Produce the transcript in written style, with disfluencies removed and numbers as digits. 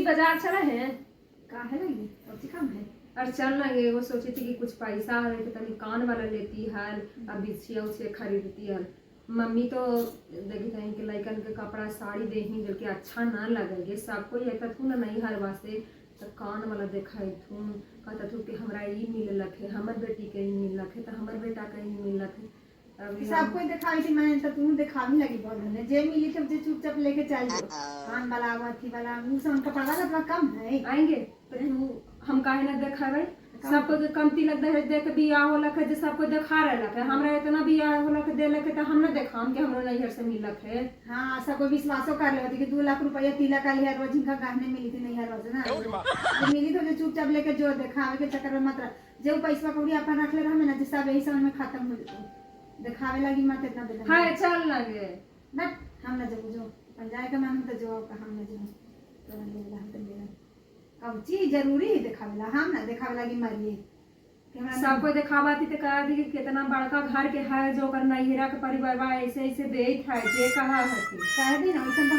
बाजार चले हैं। काहे लगी, कौची काम है? और चल ना गे, एगो सोची थी कि कुछ पैसा है तो तनी कान वाला लेती हल और बिछिया उछिया खरीदती हल। मम्मी तो देखी थी कि लइकन के कपड़ा साड़ी देही जो कि अच्छा ना लगे सबको, ये तू ना नहीं हरवा से तो कान वाला देखा थू, कहता थू कि हमरा ई मिललक है, हमर बेटी के ई मिललक है, तो हमर बेटा के ई मिललक है। अभी सब कोई देखावी थी मैंने तो तू देखावी लगी बहुत ने जे मिली थे जे चुपचाप लेके चल जो कान वाला अथी वाला उ सब उनका पड़वा लतवा कम है। आएंगे तो तू हम काहे ना देखावे सबको के कमती लग दहेज दे के बियाह होलक है जे सबको देखा रहलक है, हमरा इतना बियाह होलक है देलक है तो हम ना देखाम कि हमरो नैहर से मिलक है। हाँ सबको विश्वासो कर ले कि 2 लाख रुपया तिलक आली हर रोज इनका गहने मिली थी नैहर रोज ना जे मिली तो जे चुपचाप लेके जो देखावे के चक्कर में मत रह, जे उ पैसा कौड़ी अपन रख ले रहा ना जे सब यही समय में खत्म हो जेतो, देखावे लगी मत इतना बेदम। हाय चल ना गे। बट हम ना जब जो अपन जाए के मन तो जो हम ना जो तो ले ला हम तो ले कब चीज जरूरी है देखावेला, हम ना देखावे लगी मरिए कि हमरा ना- सबको देखावा थी तो कहा थी कि कितना बड़का घर के है जो ओकर नैहरा के परिवार बा ऐसे ऐसे देत है जे कहा हती। कह दी ना वैसन तो।